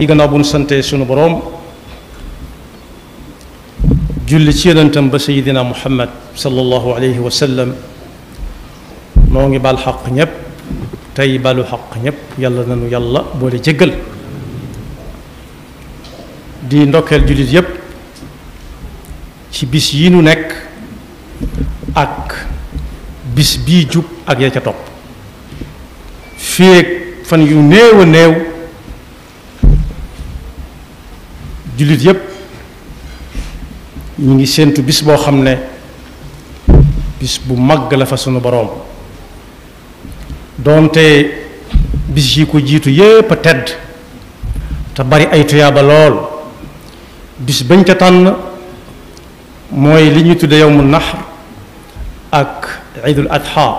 yi gannaaw bu nu sante sunu boroom julli ci yonentam ba sayidina muhammad sallallahu alayhi wa sallam noo ngi baal xaq ñépp tey balu xaq ñépp yàlla nanu yàlla boole jéggal di ndokkeel jullit yépp ci bis yi nu nekk ak bis bii jub ak ya ca topp féeg fan yu néew a néew jullit yépp ñu ngi séentu bis boo xam ne bis bu màgg la fa sunu boroom doonte bis yi ko jiitu yépp a tedd te bari ay tuyaaba lool bis bañ ca tànn mooy li ñuy tudde yawmu naxr ak iidul adha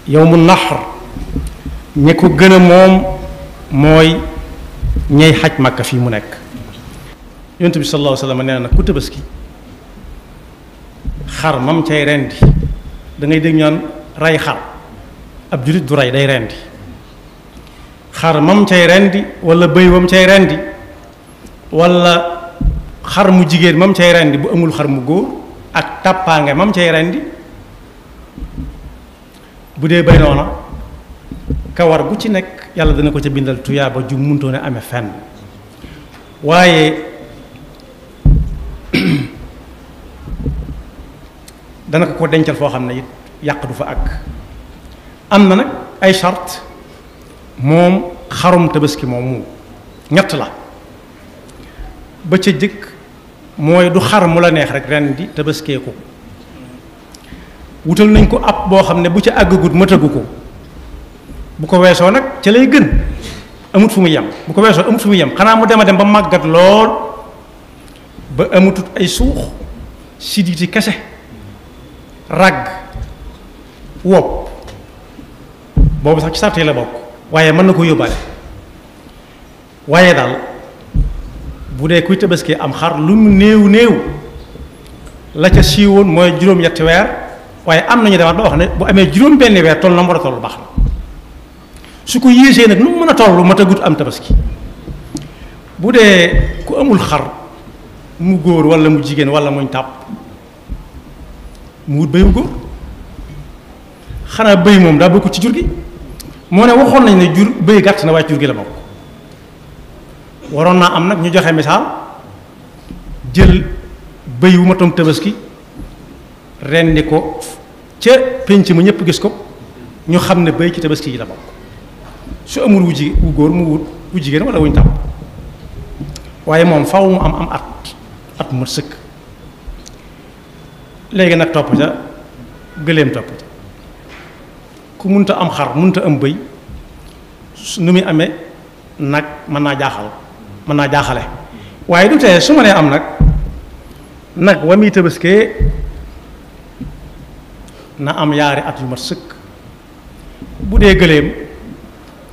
yawmu naxr ñi ko gën a moom mooy ñey xaj Màkka fii mu nekk yonent bi sallallahu alayhi wa sallam nee na ku tabaski xar mam cay rendi da ngay dégg ñaan rey xar ab jullit du rey day rendi xar mam cay rendi wala bëy wam cay rendi wala xar mu jigéen mam cay rendi bu amul xar mu góor ak tàppaange mam cay rendi bu dee bay noona kawar gu ci nekk yàlla dana ko ca bindal tuyaaba ju muntoone amee fenn waaye dana ko dencal foo xam ne it yàq du fa àgg am na nag ay charte moom xarum tabaski moom mu ñett la ba ca jëkk mooy du xar mu la neex rek ren di tabaskee ko wutal nañ ko ab boo xam ne bu ca àggagut matagu ko bu ko weesoo nag ca lay gën amut fu mu yem bu ko weesoo amut fu mu yem xanaa mu dem a dem ba màggat lool ba amutut ay suux siditi kese ragg wopp boobu sax ci sart yi la bokk waaye mën na ko yóbbaale waaye daal bu dee kuy tabaski am xar lu mu néew néew la ca siiwoon mooy juróom-ñetti weer waaye am nañu demaat ba wax ne bu amee juróom-benni weer toll na mu war a toll baax na su ko yéesee nag nu mu mën a toll ma tagut am tabaski bu dee ku amul xar mu góor walla mu jigéen walla muñ tàpp mu wut béyu góor xanaa béy moom daa bokk ci jur gi moo ne waxoon nañ ne jur béy gàtt na waaye jur gi la bokk waroon naa am nag ñu joxe misaal jël béy wu matom tabaski rendi ko ca pénc ma ñëpp gis ko ñu xam ne béy ci tabaski yi la bokk su amul wu góor mu wut wu jigéen walla wuñ tàpp waaye moom faw mu am at mu sëkk léegi nag topp ca gëléem topp ca ku munta am xar munta am bëy nu muy amee nag mën naa jaaxale waaye du tee su ma nee am nag wa muy tabaskee na am yaari at yu mat sëkk bu dee gëléem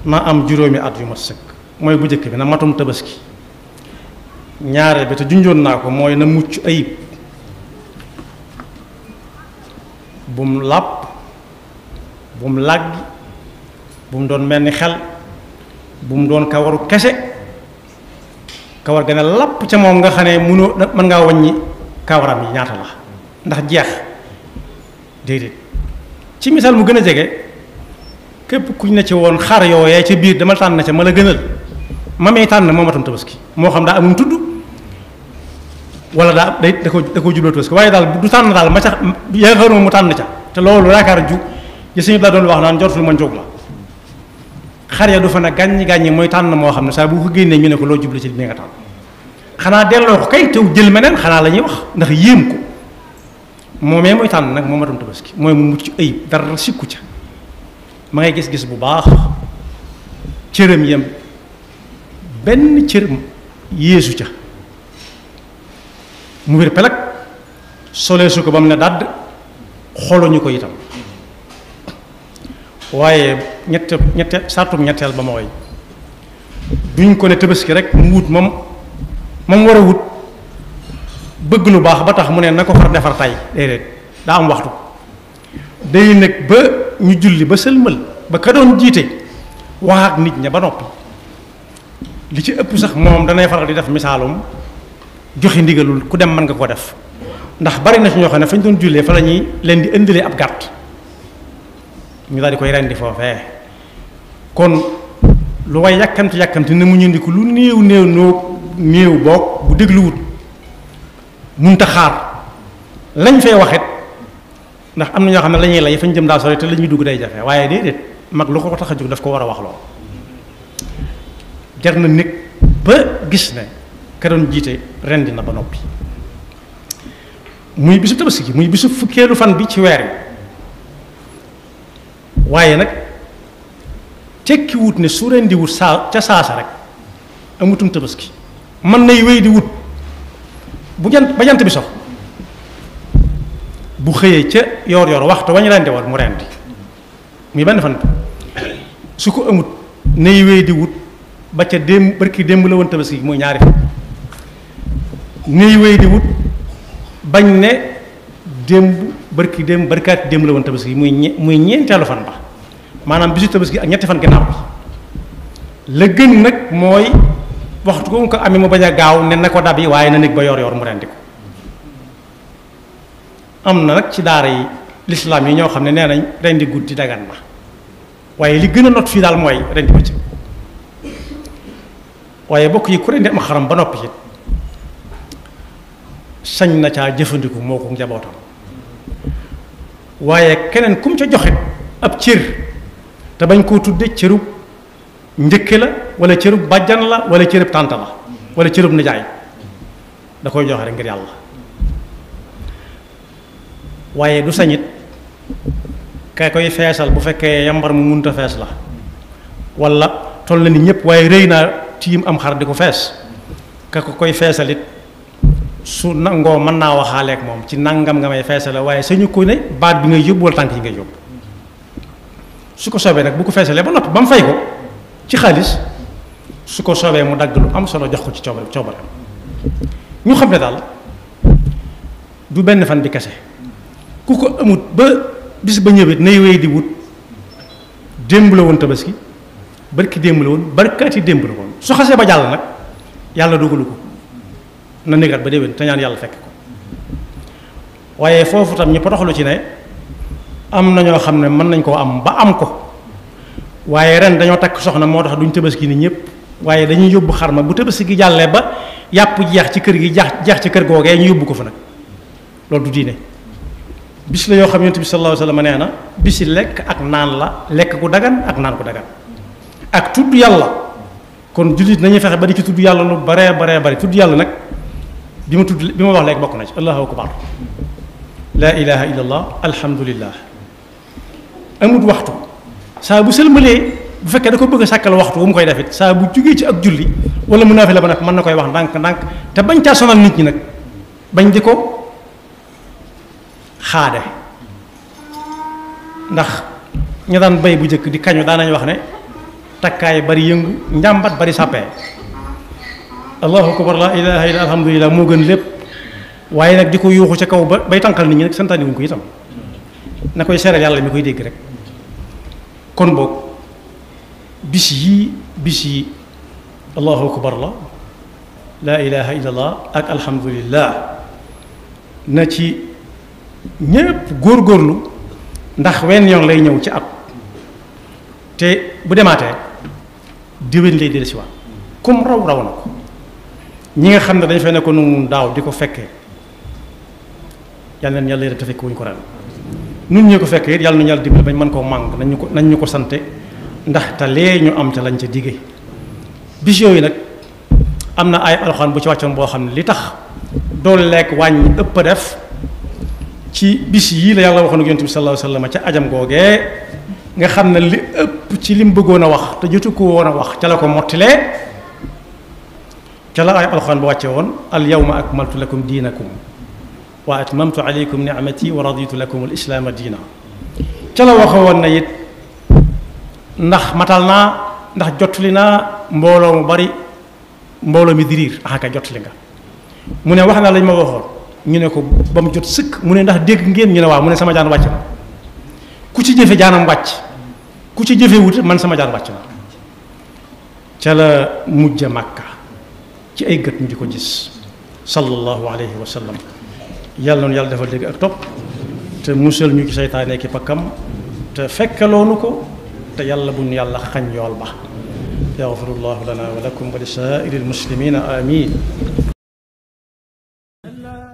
na am juróomi at yu mat sëkk mooy bu njëkk bi na matum tabaski ñaareel bi te junjoon naa ko mooy na mucc ayib bum làpp bum làggi bum doon mel ni xel bum doon kawaru kese kawar ga ne làpp ca moom nga xam ne mënoo mën ngaa wàññi kawaram yi ñaata la ndax jeex déedéet ci misaal mu gën a jege képp kuñ ne ci woon xar yooyee ca biir dama tànn ca ma la gënal ma may tànn moo matam tabaski moo xam daa amum tudd wala da ko jubloo tabaski waaye daal du tànn daal ma ca yaakaaruma mu tànn ca te loolu yaakaar ju yi suñu la doon wax naan jortul ma njóog la xar ya du fa ne gàññi mooy tànn moo xam ne saa bu ko génnee ñu ne ko loo jublu ci li nga tànn xanaa delloo ko kay tew jël meneen xanaa la ñuy wax ndax yéem ko moomee mooy tànn nag moo matam tabaski mooy mu mucc ayib dara sikku ca ma ngay gis-gis bu baax cëram yem benn cëram yéesu ca mu wér pelag soleesu ko ba mu ne dàdd xoluñu ko itam waaye sartum ñetteel ba mooy duñ ko ne tabaski rek mu wut moom war a wut bëgg lu baax ba tax mu ne na ko far defar tay déedéet daa am waxtu day nekk ba ñu julli ba sëlmal ba ka doon jiite wax ak nit ña ba noppi li ci ëpp sax moom danay faral di def misaalum joxe ndigalul ku dem mën nga ko def ndax bari na ci ñoo xam ne fañ doon jullee fa la ñuy leen di indilee ab gàtt ñu daal di koy rendi foofee kon lu way yàkkamti ne mu ñëndiku lu néew boog bu dégluwut munta xaar lañ fay waxit ndax am na ñoo xam ne la ñuy lay fañ jëm daa sori te la ñuy dugg day jafe waaye déedéet mag lu ko tax a jóg daf ko war a wax loo jar na nekk ba gis ne ka doon jiite rendi na ba noppi muy bisu tabaski gi muy bisu fukkeelu fan bi ci weer wi waaye nag tekki wut ne su rendi wut ca saasa rek amutum tabaski mën nay wéy di wut ba jant bi sox bu xëyee ca yor waxtu wañ rendi war mu rendi muy benn fan su ko amut nay wéy di wut ba ca barki démb la woon tabaski gi muy ñaari fan nay wéy di wut bañ ne barkaati démb la woon tabaski muy ñeenteelu fan ba maanaam bisu tabaski ak ñetti fan gannaaw bi la gën nag mooy waxtu ko amee mu bañ a gaaw ne na ko dab yi waaye na nekk ba yor mu rendi ko am na nag ci daara yi lislaam yi ñoo xam ne nee nañ rendi guddi dagan na waaye li gën a not fii daal mooy rendi bëccëg waaye bokk yi ku rendi am xaram ba noppi it sañ na caa jëfandiku moo ko njabootam waaye keneen kum ca joxit ab cër te bañ koo tudde cërub njëkke la wala cërub bàjjan la wala cërub tànta la wala cërub nijaay da koy joxe rek ngir yàlla waaye du sañit kay koy feesal bu fekkee yambar mu munta fees la wala toll na ni ñëpp waaye rëy naa tiim am xar di ko fees ka ko koy feesalit su nangoo mën naa waxaaleek moom ci nangam nga may feesale waaye sañu ko ne baat bi ngay yóbbu wala tànk yi ngay yóbbu su ko soobee nag bu ko feesalee ba noppi ba mu fay ko ci xaalis su ko soobee mu dagg lu am solo jox ko ci coobareem ñu xam ne daal du benn fan bi kese ku ko amut ba bis ba ñëwee nay wéy di wut démb la woon tabaski barki démb la woon barkaati démb la woon su xasee ba jàll nag yàlla dogalu ko na négat ba déwén te ñaan yàlla fekk ko waaye foofu tam ñu potoxlu ci ne am na ñoo xam ne mën nañ koo am ba am ko waaye ren dañoo takk soxna moo tax duñ tabaski ni ñëpp waaye dañuy yóbbu xarma bu tabaski gi jàllee ba yàpp jeex ci kër gi jeex ci kër googee ñu yóbbu ko fa nag loolu du diine bis la yoo xam yonent bi sallallahu alayhi wa sallam nee na bisi lekk ak naan la lekk ku dagan ak naan ku dagan ak tudd yàlla kon jullit nañuy fexe ba di ci tudd yàlla lu baree bari tudd yàlla nag bi ma wax léegi bokk na ci allahu akbar laa ilaha illallah alhamdulillah amut waxtu saa bu sëlmalee bu fekkee da ko bëgg a sàkkal waxtu wu mu koy defit saa bu jugee ci ak julli wala mu naafila ba nag mën na koy wax ndànk te bañ caa sonal nit ñi nag bañ di ko xaade ndax ña daan bay bu njëkk di kañu daan nañ wax ne takkaay bari yëngu njàmbat bari sàppee allahu akbar la ilaha illa alhamdulillah moo gën lépp waaye nag di ko yuuxu ca kaw ba bay tànqal nit ñi nag santaani wuñ ko itam na koy seeral yàlla mi koy dégg rek kon boog bis yi allahu akbar la ilaha illallah ak alhamdulillah na ci ñépp góorgóorlu ndax wenn yoon lay ñëw ci at te bu demaatee déwén lay dellu si waat kum raw na ko ñi nga xam ne dañ fay ne ko nu daaw di ko fekkee yàlla na yàlla yëre te fekk wuñ ko ren nun ñu ko fekkee it yàlla nañu yàlla dimbali bañ mën koo màng nañ ñu ko sante ndax te lee ñu am ca lañ ca digge bis yooyu nag am na ay alxuraan bu ci wàccoon boo xam ne li tax dool lekk wàññi ëpp a def ci bis yii la yàlla waxoon ak yonent bi sallallahu alayhi wa sallam ca ajam googee nga xam ne li ëpp ci lim bëggoon a wax te jotu ko woon a wax ca la ko mottilee ca la ay alxuraan ba wàcce woon al yawma akmaltu lakum diinakum wa atmamtu alaykum ni'mati wa raditu lakum al islaama diina ca la waxe woon na it ndax matal naa ndax jottali naa mbooloo mu bari mbooloo mi diriir axaka jottali nga mu ne wax naa lañ ma waxoon ñu ne ko ba mu jot sëkk mu ne ndax dégg ngeen ñu ne waaw mu ne sama jaan wàcc na ku ci jëfe jaanam wàcc ku ci jëfe wut man sama jaan wàcc na ca la mujj Makka ci ay gët ñu di ko gis sallallahu alayhi wa sallam yàlla noonu yàlla defal dégg ak topp te musal ñu ci seytaane ki pakkam te fekkaloonu ko te yàlla buñ yàlla xañ yool ba yaxfirullahu lana wa lakum wa li saa'iril muslimina amin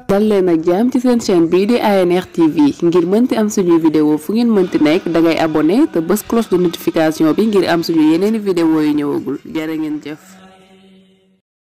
dal leen ak jàmm ci seen chaîne bii di ANR TV ngir mënti am suñuy vidéo fu ngeen mënti nekk dangay abonné te bës cloche de notification bi ngir am suñu yeneeni vidéo yu ñëwagul jërë ngeen jëf